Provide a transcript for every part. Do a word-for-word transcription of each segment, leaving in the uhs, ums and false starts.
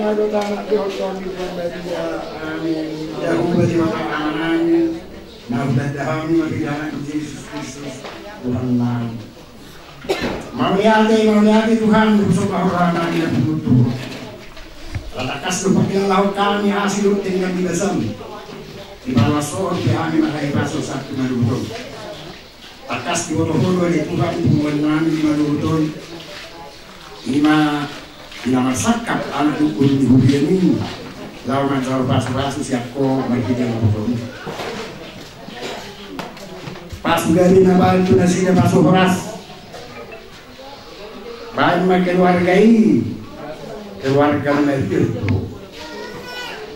Amen. Jahowa Debata Amanami, na hutanda hami marhite Anakmu Jesus Kristus, Tuhannami. Mauliate, mauliate Tuhan, husombahon rohanami na pinunjukMu. Ala tangkas do pangkilalahon hami asi dohot denggan ni basaM. Di paruas on pe hami marhahipason sahat tu na dohot on. Tangkas diboto Ho do ale Tuhan punguannami di na dohot on. Ima di na marsangkap anak dohot boru ni huriaMi, laho manjalo pasupasu sian Ho marhite na dohot on. Pasu gabe na baen tu nasida, pasu horas. Baen ma keluarga i keluarga na mabiar do.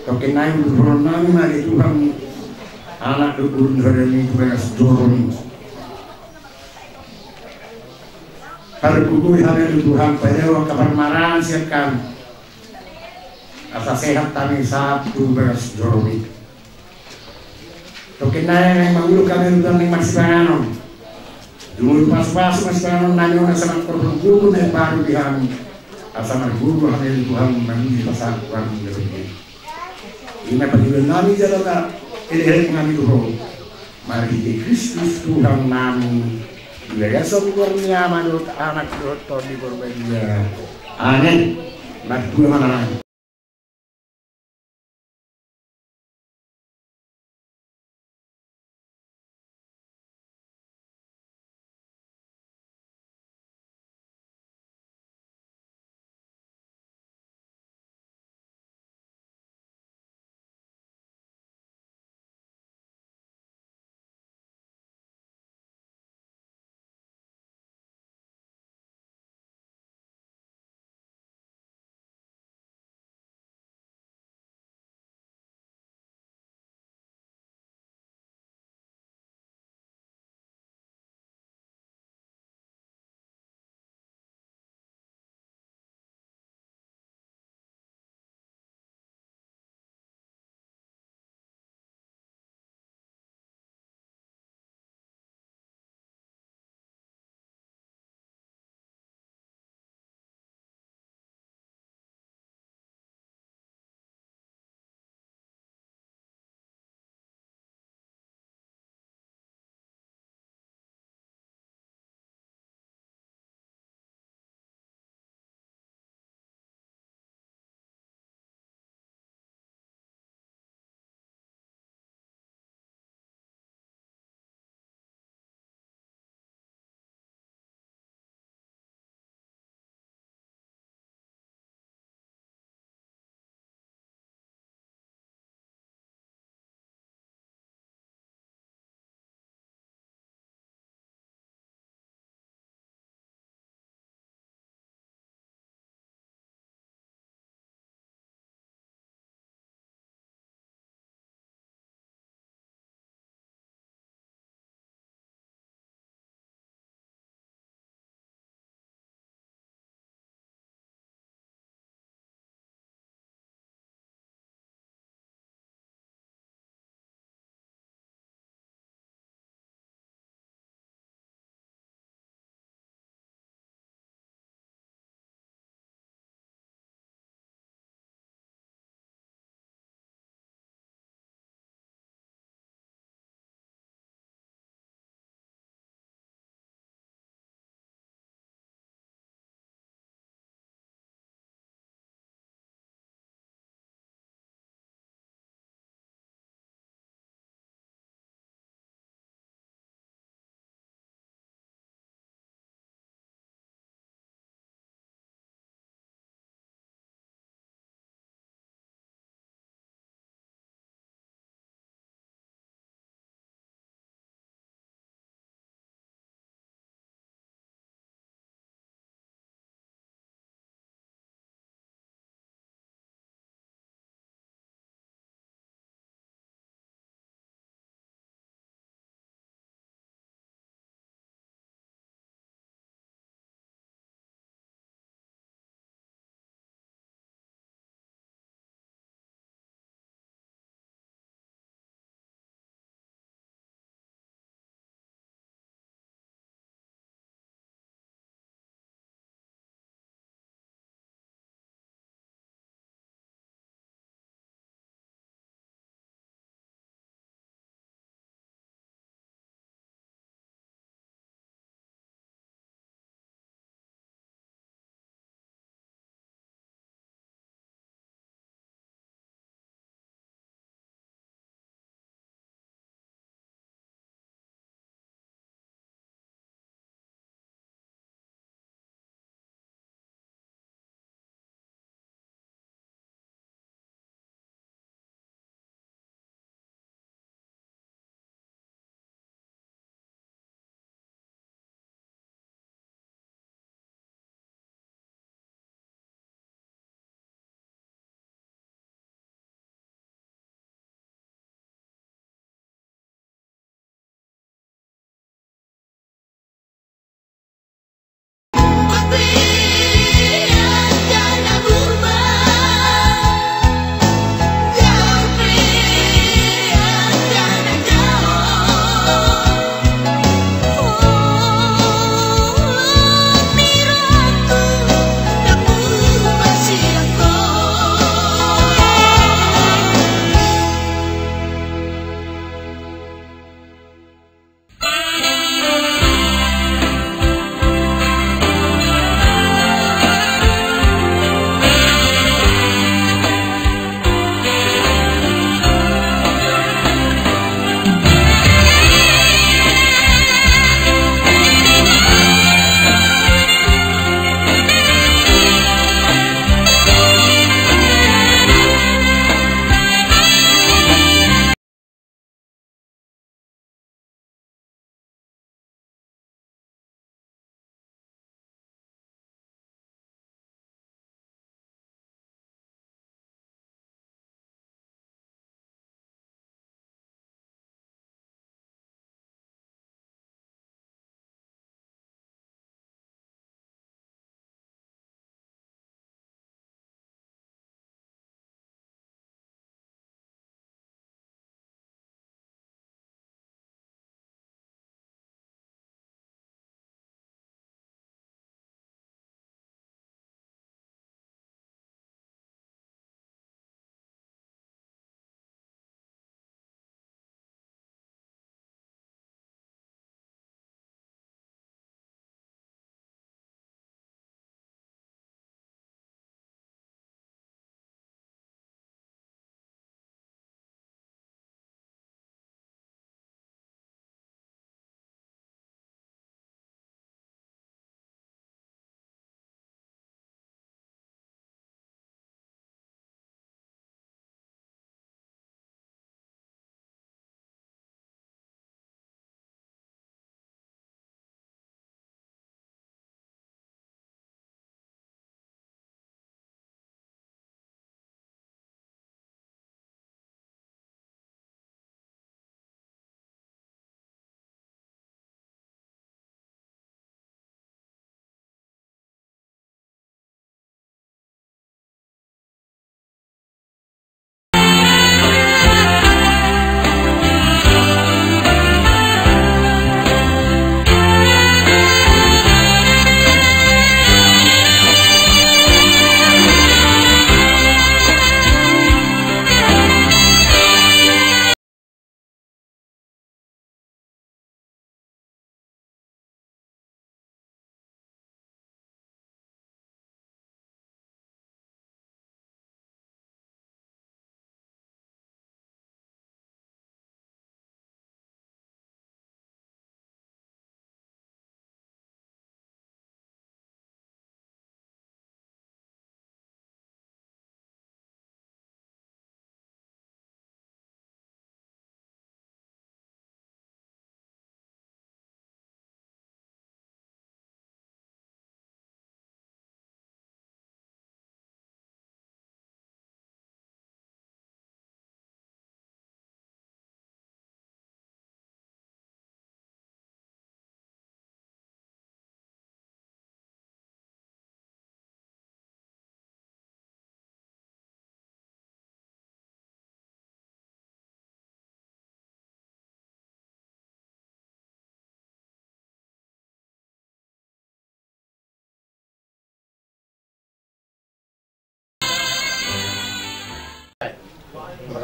Tongkin nai huuduthononnami ma ale Tuhan anak dohot boru ni huriaMi tu bagas joroMi. Pargogoi hami ale Tuhan, pajalo angka parmaraan sian hami. Asa sehat hami sahat tu bagas joroMi. Tongkin nai naeng manguluk hami ale Tuhan naeng marsipanganon. Jumolo pasupasu ma sipanganonnami on asa mangkorhon gogo na imbaru di hami. Asa margogo hami ale Tuhan mangido pasahat tu hami. Ima pangidoannami jala na elek hami tu Ho. Marhite Kristus Tuhannami. Di bagasan goar ni Ama dohot Anak dohot Tondi Porbadia. Amen. Martua ma nang.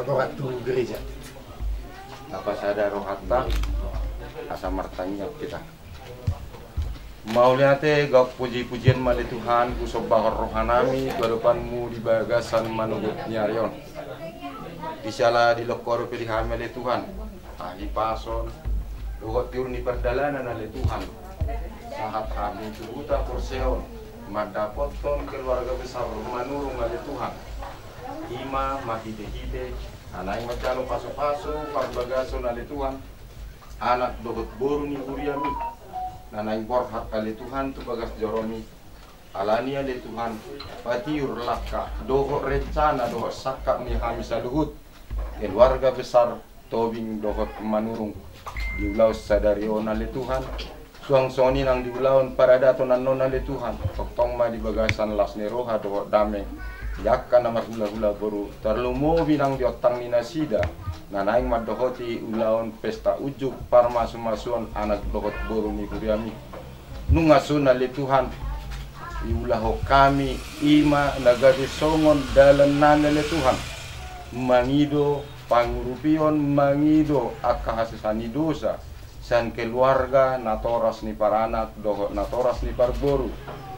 Roha tu gereja. Tapasada rohanta, asa martangiang hita. Mauliate, gabe puji-pujian ma ale Tuhan, husombahon rohanami tu adopanmu di bagasan manogot ni ari on. Di siala dilehon Ho dope di hami ale Tuhan hahipason dohot tiur ni pardalanan ale Tuhan, sahat hami tu huta Porsea on mandapothon keluarga besar Manurung ale Tuhan. I ma marhite-hite na naeng manjalo pasu-pasu parbagason ale Tuhan, anak dohot boru ni huriami, na naeng borhat ale Tuhan tu bagas joromi. Alani i ale Tuhan, patiur langka dohot rencana dohot sangkap ni hami saluhut keluarga besar Tobing dohot Manurung di ulaon sadari on ale Tuhan. Suang songon i nang di ulaon paradaton annon ale Tuhan, tongtong ma di bagasan las ni roha dohot dame di angka na marhula-hula boru, tarlumobi nang di ontang ni nasida na naeng mandohoti ulaon pesta unjuk parmasu-masuon anak dohot boru ni huriami. Nunga songon i ale Tuhan, diulahon hami i ma na gabe songon dalannami ale Tuhan, mangido pangurupion, mangido angka hasesaan ni dosa sian keluarga, natoras ni paranak dohot natoras ni parboru,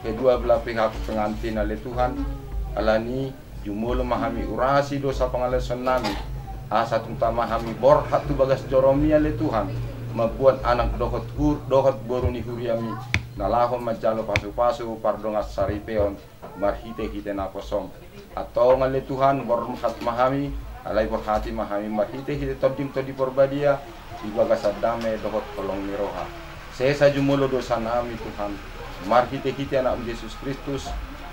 kedua belah pihak pengantin ale Tuhan. Alani i jumolo ma hami urasi dosa pangalaosionnami, asa tung tama hami borhat tu bagas joromi ale Tuhan, mambuat anak dohot hur-, dohot boru ni huriami na laho manjalo pasu-pasu pardongan saripeon marhite-hite naposom. Antong ale Tuhan, borhat ma hami, alai borhati ma hami marhite-hite Tondim Tondi Parbadia di bagasan dame dohot holong ni roha. Sesa jumolo dosanami Tuhan, marhite-hite Anakmu Jesus Kristus.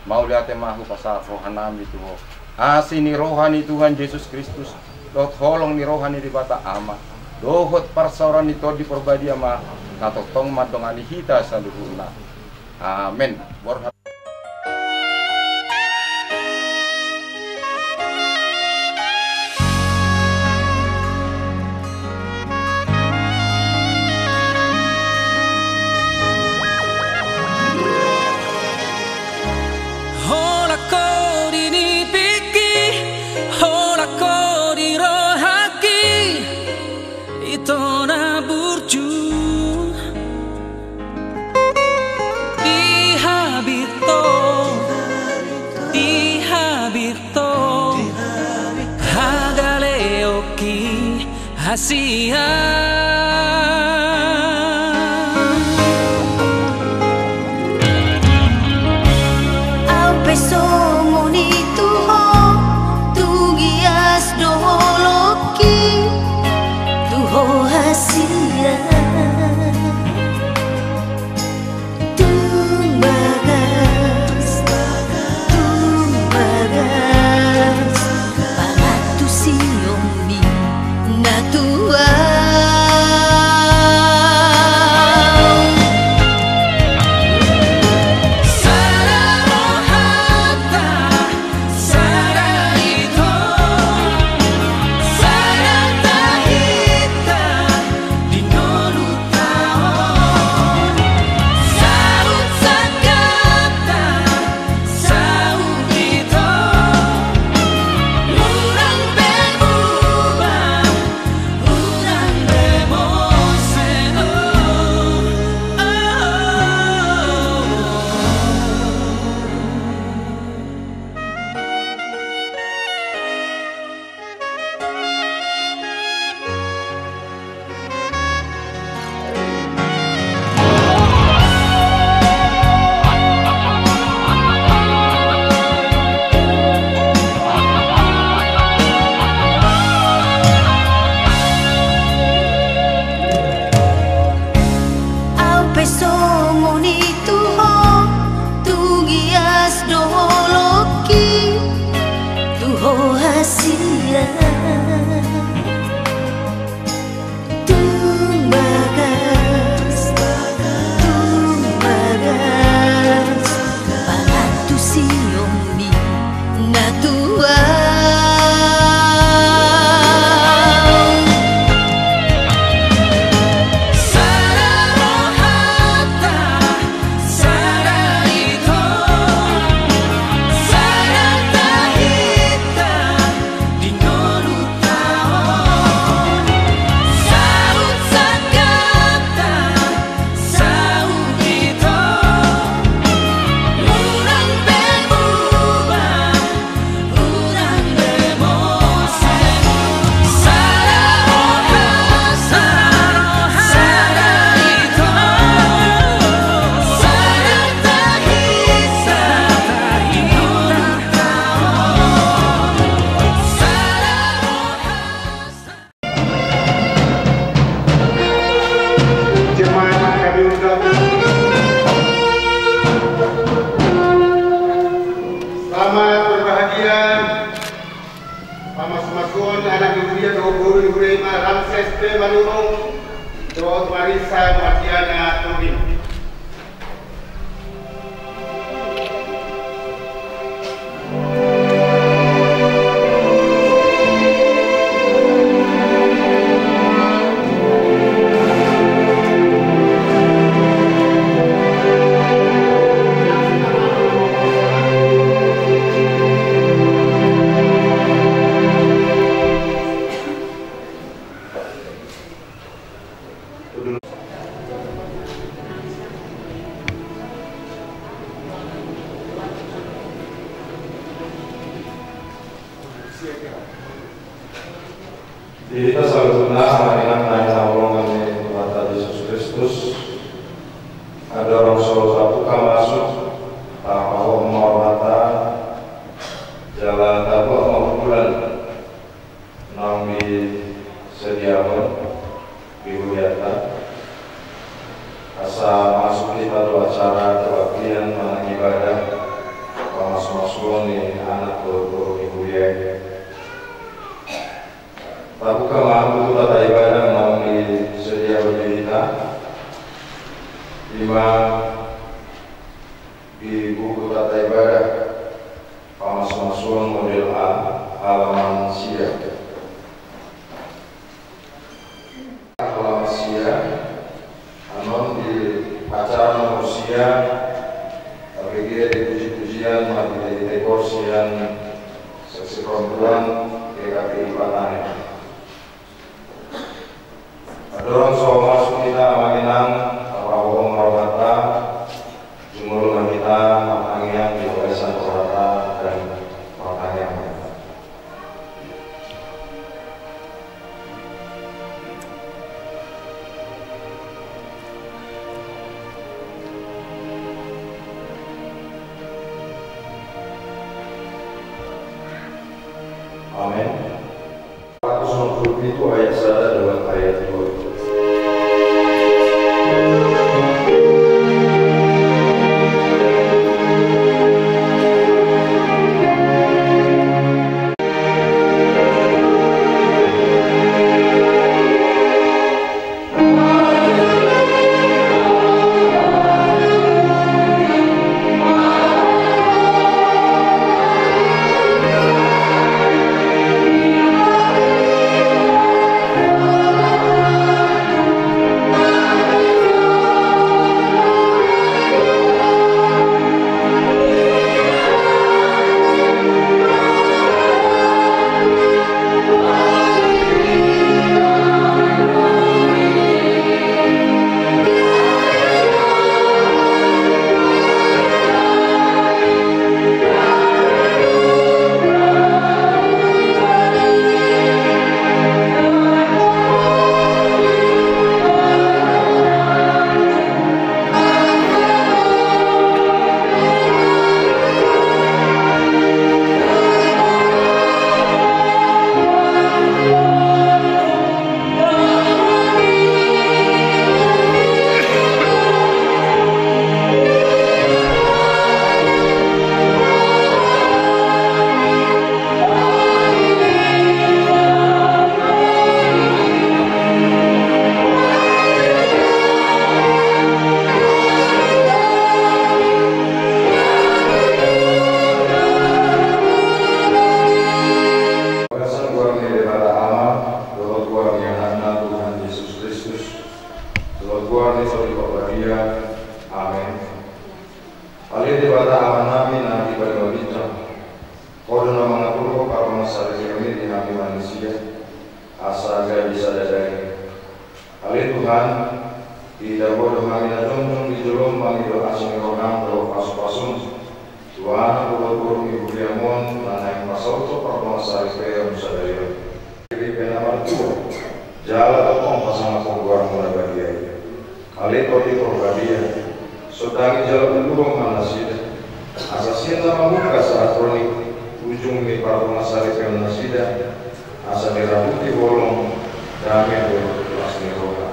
Mauliate ma hupasahat rohanami tu Ho. Asi ni roha ni Tuhan Jesus Kristus dohot holong ni roha ni Debata Ama dohot parsaoran ni Tondi Parbadia ma na tongtong mandongani hita saluhutna. Amen. Borhat. Holan ho di nipingki, holan ho di rohangki, ito na burju. Di habirto, di habirto, hagaleonki hasian. Au pe songon i tu Ho, tung ias do holongki tu Ho hasian. Tung bagas, tung bagas, pangantusionmi na tuau. Sada rohanta, sada ito, sada tahinta di ngolunta on. Saut sangkapta, saut ito, unang be muba, unang be mose, oh. Au pe songon i tu Ho, tung ias do holongki tu Ho hasian. Tung bagas, tung bagas, pangantusionmi na tuau. Sada rohanta, sada ito, sada tahinta di ngolu Ramses P Manurung dohot Marisa Mardiana Tobing. Di hita saluhutna, amang inang na hinaholongan ni Tuhanta Jesus Kristus, andorang so tabuka masuk, tapahohom ma rohanta, jala tabuat ma bulan naung disediahon di huria ta. Asa masuk hita tu acara kebaktian manang ibadah pamasumasuon ni anak dohot boru ni huria i. Tabuka ma buku tata ibadah naung disediahon di hita. Ima di buku tata ibadah pamasumasuon model A, halaman sia. Halaman sia, annon di acara nomor sia, tabege di puji-pujian ma di, di tekor sian seksi perempuan G K P I Patanek. Andorang so masuk hita, amang inang, tapahohom ma rohanta, jumolo ma hita martangiang di bagasan rohanta dan martangiang ma hita. Amen. Markus onom pulu pitu ayat sada dohot ayat dua. Bagasan goar ni Debata Ama, dohot goar ni Anakna Tuhan Jesus Kristus, dohot goar ni Tondi Parbadia. Amen. Ale Debata Amanami na di banua ginjang, Ho do na mangaturhon pardongansaripeon i di hami manisia, asa gabe sada daging. Ale Tuhan, iida Ho do hami na jongjong di jolom mangido asi ni roham dohot pasupasum tu anak dohot boru ni huriam on na naeng pasauthon pardongansaripeon sadari on. Saripe na martua, jala tongtong pasangaphon goarmu na badia i. Ale Tondi Parbadia, sondangi jala unduhon ma nasida, asa sian na mamungka sahat ro ni ujung ni pardongansaripeon nasida, asa dirabuti holong, dame dohot las ni roha.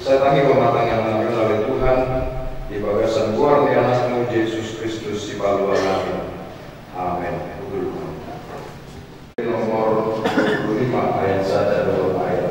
Sai tangihon ma tangiangnami on ale Tuhan, di bagasan goar ni Anakmu Jesus Kristus Sipalua nami. Amen. Nomor dua puluh lima ayat sada dohot ayat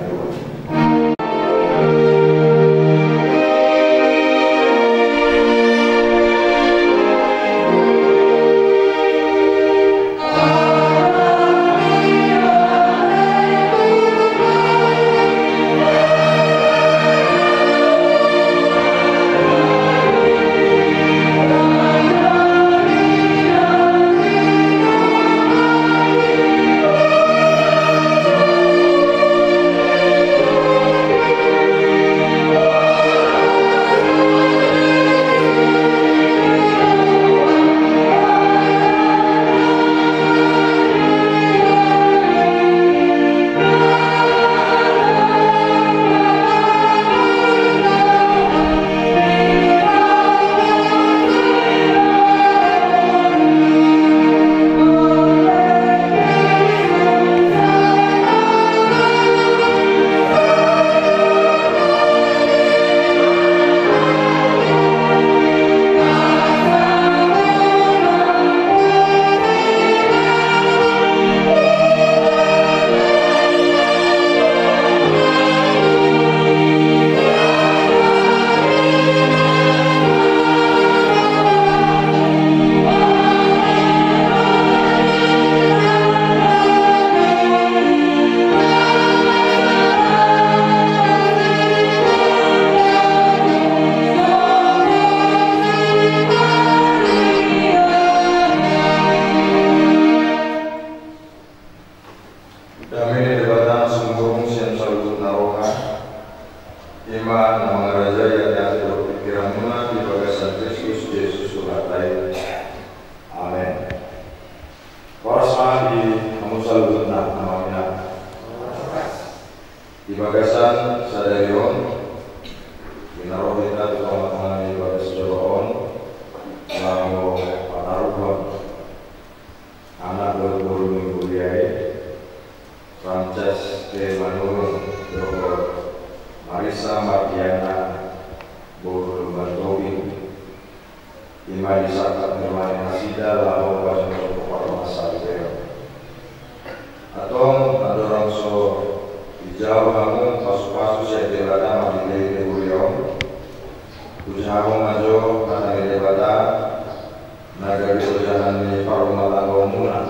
parrumah tanggaonmuna.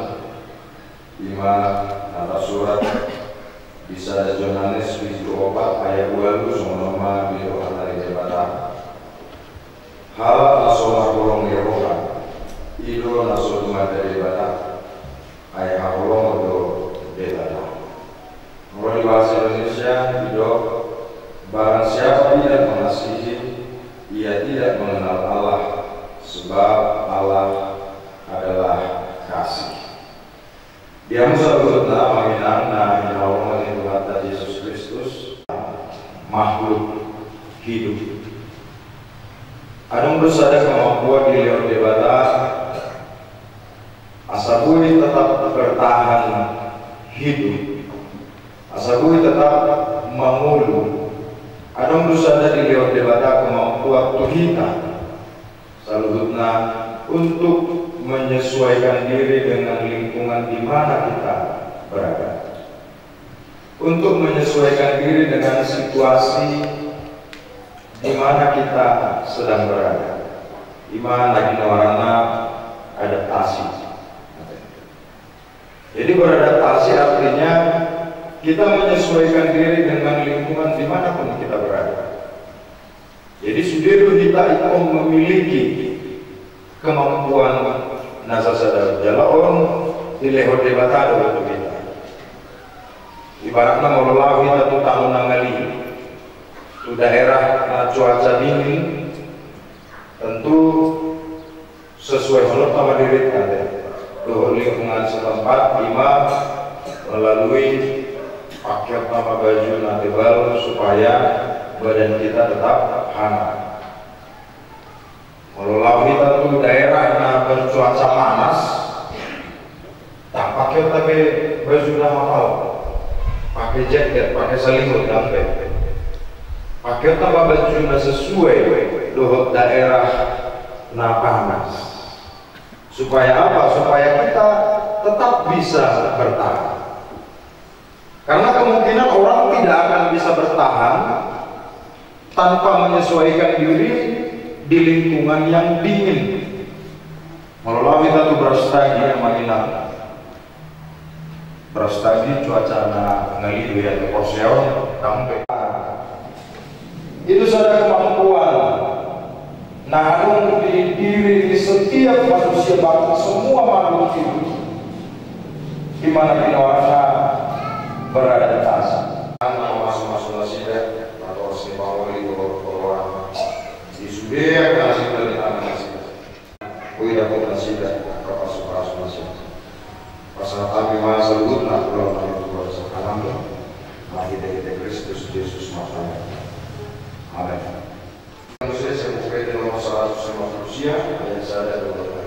I ma na tarsurat di sada Johannes bindu opat ayat ualu, songon on ma di rohana ni Debata. Halak na so marholong ni roha, i do na so dumanda Debata, ai haholongon do Debata. Molo di bahasa Indonesia didok, barang siapa tidak mengasihi, ia tidak mengenal Allah, sebab Allah adalah kasih. Di hamu saluhutna, amang inang na hinaholongan ni Tuhanta Jesus Kristus, makhluk hidup. Adong do sada kemampuan dilehon Debata asa boi tetap bertahan hidup, asa boi tetap mangolu. Adong do sada dilehon Debata kemampuan tu hita saluhutna untuk menyesuaikan diri dengan lingkungan di mana kita berada, untuk menyesuaikan diri dengan situasi di mana kita sedang berada. I ma na didok adaptasi. Jadi, beradaptasi artinya kita menyesuaikan diri dengan lingkungan di mana pun kita berada. Jadi, sude do hita ingkon memiliki kemampuan na sasada jala on dilehon Debata do tu hita. Ibaratna molo laho hita tu tano na ngali, tu daerah na cuaca dingin, tentu sesuai holot na mandiri ate dohot lingkungan setempat, i ma melalui pakai utama baju na tebal supaya badan kita tetap hangat. Molo laho hita tu daerah na bercuaca panas, Ndang pakeonta be baju na hapal, pake jaket, pake salimut, ndang be. Pakeonta ma baju na sesuai dohot daerah na panas. Supaya apa? Supaya kita tetap bisa bertahan. Karena kemungkinan orang tidak akan bisa bertahan tanpa menyesuaikan diri di lingkungan yang dingin. Molo laho hita tu Brastagi, amang inang, Brastagi cuaca na ngali do ia tu porseaon, ndang be. Itu sada kemampuan na adong di diri di setiap manusia, bahkan semua makhluk hidup, di mana di luarnya beradaptasi. Karena masuk-masuk nasida, atau seni pamoli, bahwa di sude angka nasida, di tangan nasida. Ui, dapot nasida angka pasu-pasu nasida. Pasahat hami ma saluhutna ulaon nami tu Tuhan sahalak do, marhite-hite Kristus Jesus Tuhan nami. Amen. Manusia, saya buka di nomor seratus lima puluh sia, ayat sada, dua, tiga.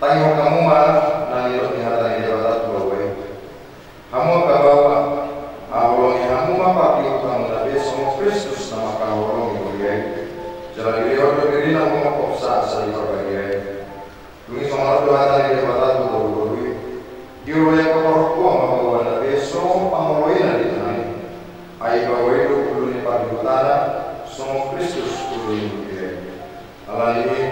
Tangi hamu ma na nidok ni hata ni Debata tu baoa i. Hamu angka baoa, haholongi hamu ma pardihutamuna be songon Kristus na mangkaholongi huria i. Jala dilehon do dirina mamungka asa diparbadia i. Dung i songon on do hata ni Debata tu boruboru i. Diurupi parompuan ma baoa na be songon pangoloina di tano i. Ai baoa i do ulu ni pardihutana, songon Kristus ulu ni huria i. Alani i,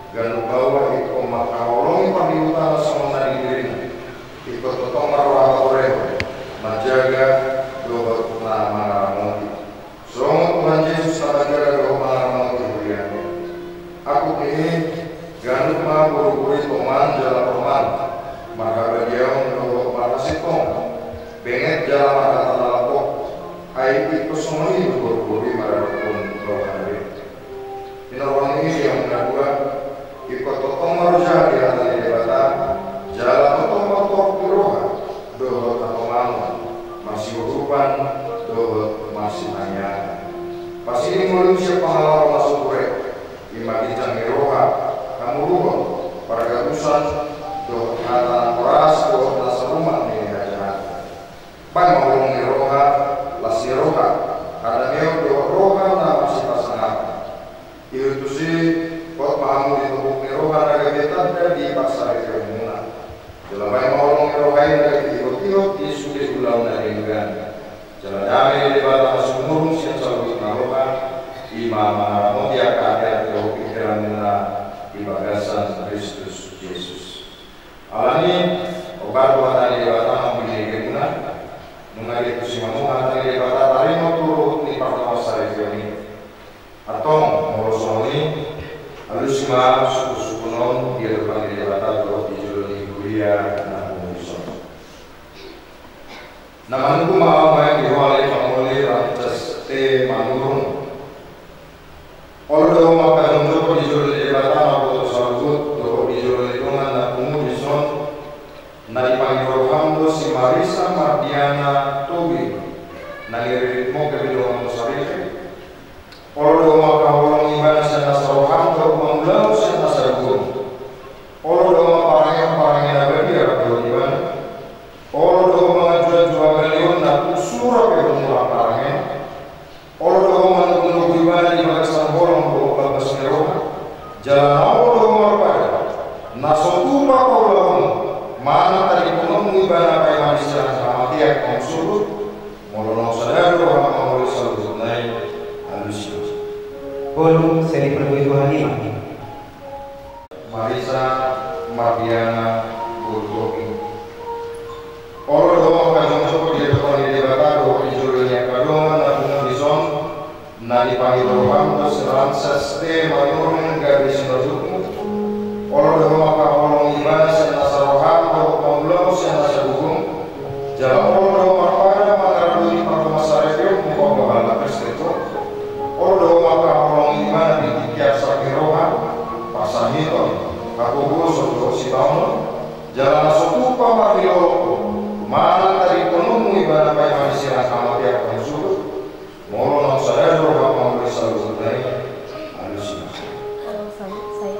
ganup baoa ingkon mangkaholongi pardihutana songon na di dirina. Ingkon tongtong marroha paturehon, manjaga dohot na mangaramoti. Songon Tuhan Jesus na manjaga dohot mangaramoti huriaNa. Angkup ni i, ganup ma boruboru i toman jala porumaen, marhabadiaon dohot marhasintongan, benget jala marhata na lambok. Ai ingkon songon i do boruboru i maradophon baoa na be. Di na roha ni i, di hamu na dua, ingkon tongtong marojahan di hata ni Debata, jala tongtong martorop ni roha dohot hatongamon, marsiurupan dohot marsitangiangan. Pasiding ngolum sian pangalaho na so ture, i ma ginjang ni roha, hamuruon, pargatusan, dohot hata na horas dohot na sarumat ni hajahatan. Baen ma holong ni roha, las ni roha, hadameon dohot roha na marsipasangapan. Ihut tusi, hot ma hamu di topuk ni roha na gabe tanda di parsaripeonmuna. Jala baen ma holong ni roha i na gabe ihotihot di sude ulaon na denggan. Jala dame ni Debata na sumurung sian saluhut na roha, i ma mangaramoti angka ateate dohot pingkiranmuna di bagasan Kristus Jesus. Alani i, hombar do hata ni Debata mambege-begemuna. Nunga diantusi hamu hata ni Debata, tarima tu ruhut ni pardongansaripeon i. Antong molo songon i, alusi ma sungkunsungkun on di adopan ni Debata dohot di jolo ni huria na pungu dison. Na manungkun ma ahu maen di ho ale Pangoli Ramses T Manurung. Olo do ho mangkajongjongkon di jolo ni Debata na umboto saluhut dohot di jolo ni dongan na pungu dison, na dipangido roham do si Marisa Mardiana Tobing, na niriritmon gabe donganmu saripe. Olo do ho mangkaholongi ibana sian nasa roham dohot mangulahon sian nasa gogo. Olo do ho mamparangehon parange na badia rap dohot ibana. Olo do ho manganjuanju hagaleonna tung sura pe hurang parange. Olo do ho manogunogu ibana di bagasan holong dohot bagas ni roha. Jala na olo do ho marpada, na so tupa paulahonmu, manang tadingkononmu ibana paima di silang hamatean on sogot. Molo naung sada do roham mangoloi saluhutna i, alusi ma. Olo, sai dipargogoi Tuhan i ma. Marisa Mardiana Boru Tobing. Olo do ho mangkajongjongkon di adopan ni Debata dohot di jolo ni angka dongan na pungu dison, na dipangido roham do si Ramses T Manurung gabe sinondukmu. Olo do ho mangkaholongi ibana sian nasa roham dohot mangulahon sian nasa gogom. Jala olo do ho marpada mangaradoti pardongansaripeonmu, ho baoa na Kristen ho. Olo do ho mangkaholongi ibana di tingki arsak ni roha, parsahiton, hapogoson dohot sitaonon. Jala na so tupa marhilolongku, manang tadingkononmu ibana paima di silang hamatean on sogot. Molo naung sada do roham mangoloi saluhutna i, alusi ma. Olo, sai, sai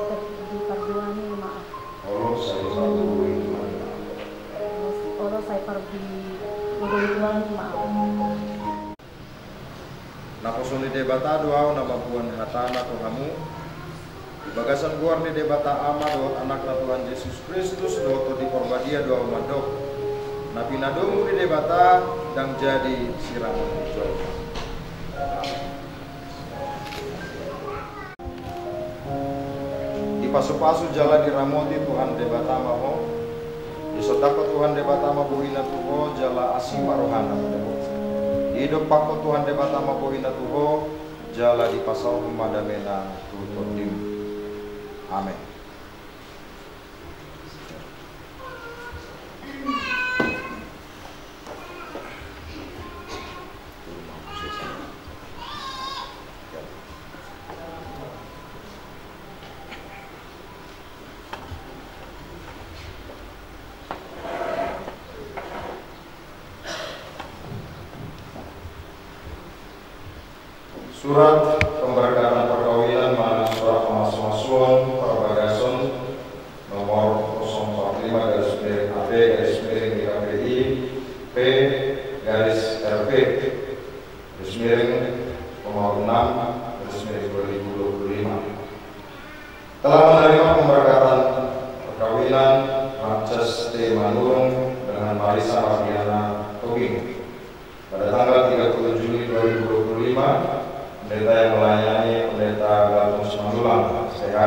dipargogoi Tuhan i ma. Olo, sai dipargogoi Tuhan i ma. Olo, sai dipargogoi Tuhan i ma. Naposo ni Debata do ahu na mamboan hatana tu hamu, di bagasan goar ni Debata Ama dohot Anakna Tuhan Jesus Kristus dohot Tondi Parbadia do ahu mandok: Na pinadomu ni Debata ndang jadi siramon ni jolma. Amen. Dipasupasu jala diramoti Tuhan Debata ma ho. Disondangkon Tuhan Debata ma bohina tu ho jala asi ma rohana pada ho. Didompakkon Tuhan Debata ma bohina tu ho jala dipasaorhon ma damena tu tondim. Amen. Surat pemberkatan perkawinan manang surat pamasumasuon Telah menerima pemberkatan perkawinan Ramses T Manurung dengan Marisa Mardiana Tobing pada tanggal tiga puluh Juli dua ribu dua puluh lima, pendeta yang melayani Pendeta Galtung Simanullang, S T H.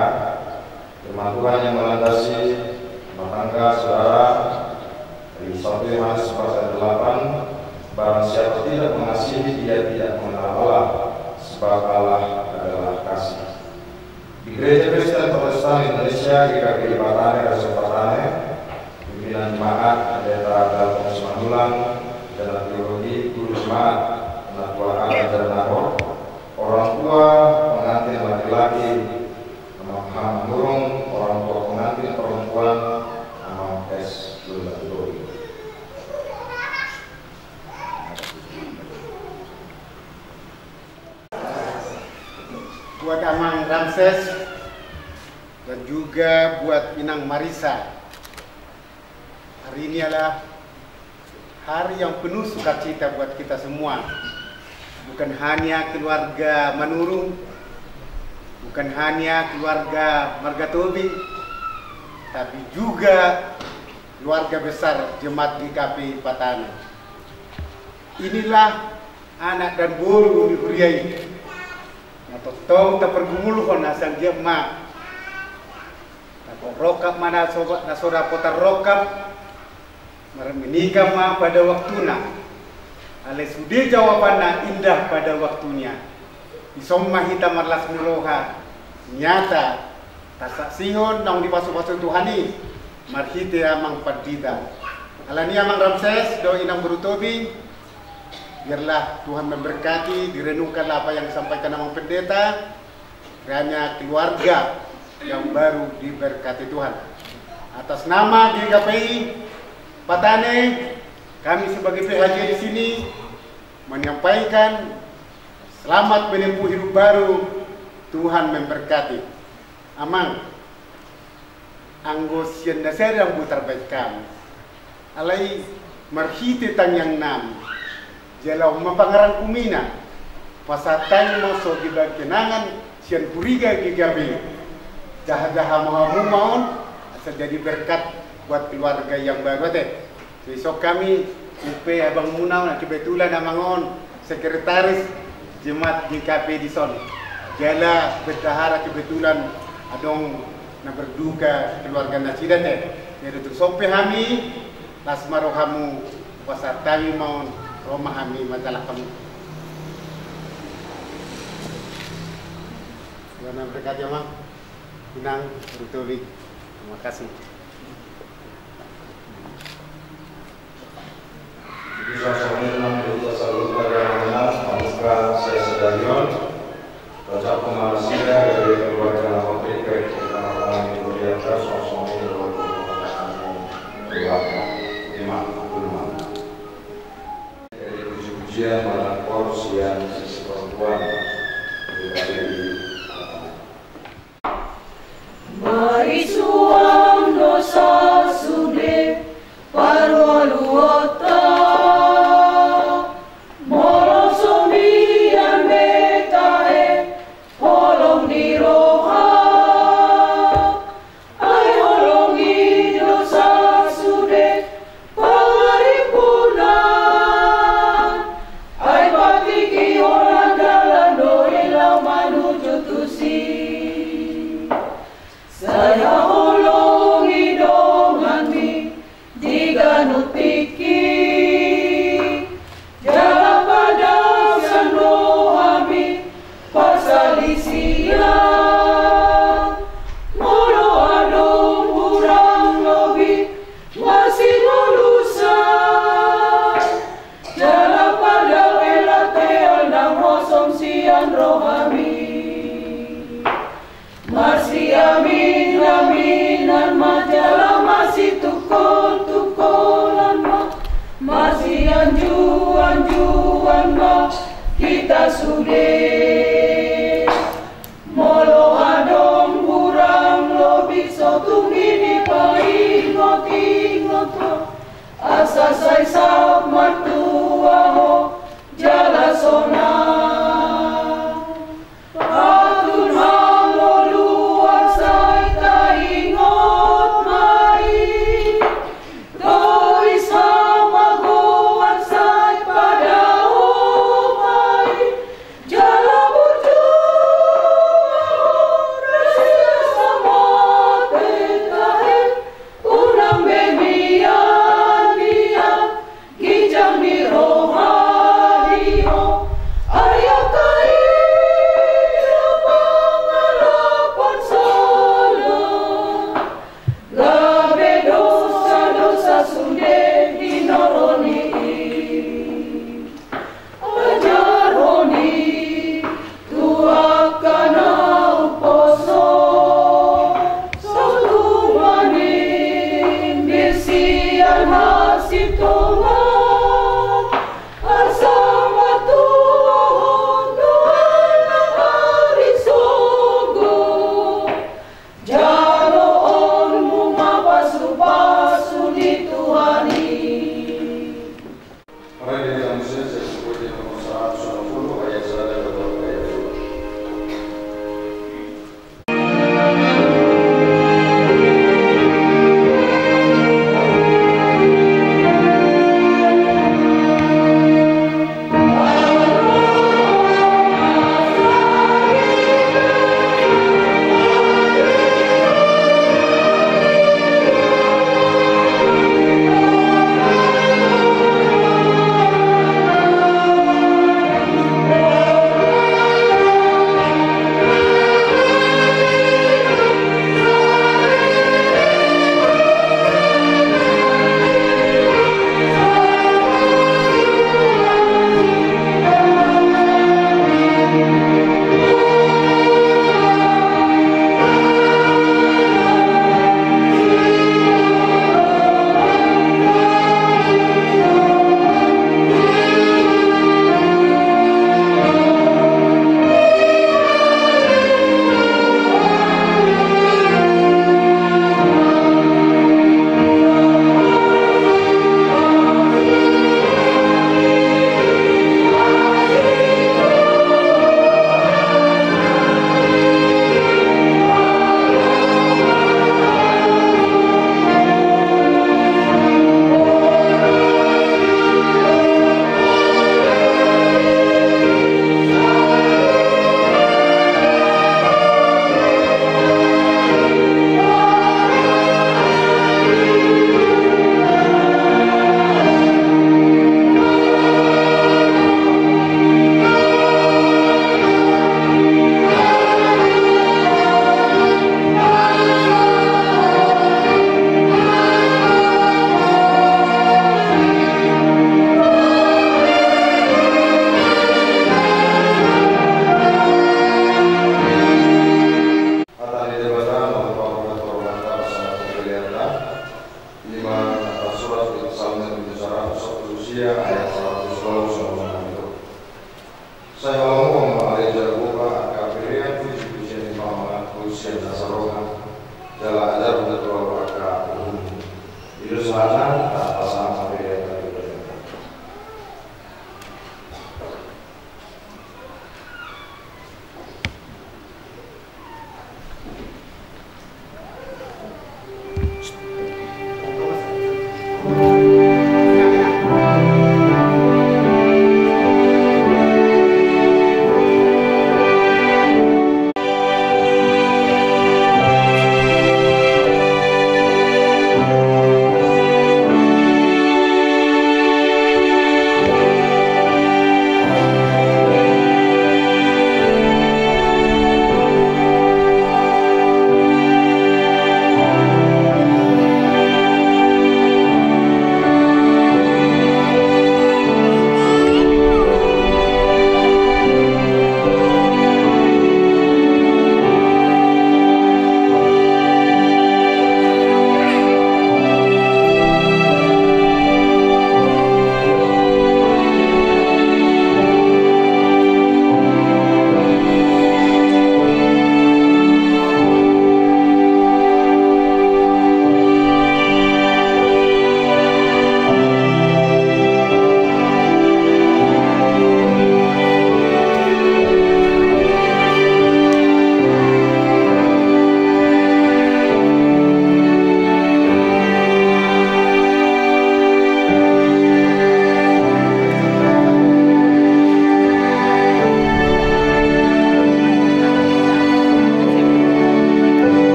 Firman Tuhan yang melandasi rumah tangga saudara di satu Yohanes empat ayat delapan, "Barang siapa tidak mengasihi, ia tidak mengenal Allah, sebab Allah adalah kasih." Di Gereja Kristen Protestan Indonesia, G K P I Patane, Resort Patane, pimpinan jemaat, Pendeta Galtung Simanullang, Sarjana Teologi, Guru Jemaat, Penatua Adat dan Nahor, orang tua pengantin laki-laki, Amang H Manurung, orang tua pengantin perempuan, Amang S Lulanturi. Buat Amang Ramses dan juga buat Inang Marisa. Hari ini adalah hari yang penuh sukacita buat kita semua. Bukan hanya keluarga Manurung, bukan hanya keluarga marga Tobing, tapi juga keluarga besar Jemaat G K P I Patane. Inilah anak dan boru ni huria i. Na tongtong tapargumulhon asa anggiat ma. Dapot rongkap ma na so, na so dapot tarrongkap. Marmenikah ma pada waktuna. Alai sude jawabanna indah pada waktunya. Dison ma hita marlas ni roha. Nyata. Tasaksihon naung dipasupasu Tuhan i. Marhite Amang Pandita. Alani Amang Ramses, dohot Inang boru Tobing. Biarlah Tuhan memberkati, direnungkanlah apa yang disampaikan Amang Pendeta, kiranya keluarga yang baru diberkati Tuhan. Atas nama G K P I Patane, kami sebagai P H J di sini menyampaikan selamat menempuh hidup baru, Tuhan memberkati. Amang, anggo sian na sada do tarbahen hami. Alai marhite tangiangnami, jala on ma pangarangkumina, pasahat hami ma songon bagian angan sian huria G K P I. Jahajaha ma hamu ma on, asa jadi berkat buat keluarga yang baru ate. Dison hami, upe abangmuna on, kebetulan amang on sekretaris Jemaat G K P I dison. Jala bendahara kebetulan adong na berduka keluarga nasida te. Jadi tung songon pe hami, las ma rohamu, pasahat hami ma on, ro ma hami manjalo hamu. Tuhan memberkati Amang, Inang, boru Tobing. Terima kasih. Jadi, songon i ma, hita saluhutna, pamungka sian sadari on. Tacap ma nasida, gabe keluarga na otik, baik di tengah-tengah ni keluarga, songon i dohot di tengah-tengah ni keluarga. Ima, dulu ma. Jadi, puji-pujian manang koor sian sisi perempuan. Jadi, marisuang do sasude parngoluonta, molo so mian be tahe holong ni roha, ai holong i do sasude pangaripuna, ai patikihon dalan do i laho manuju tusi. Sai haholongi donganmi di ganup tingki, jala padasahon do hami parsalisian, molo adong hurang lobi masingolusan, jala pardame ate, na hosom sian rohami. Masiamin-aminan ma jala masitungkol-tungkolan ma, masianjuan-juan ma hita sude.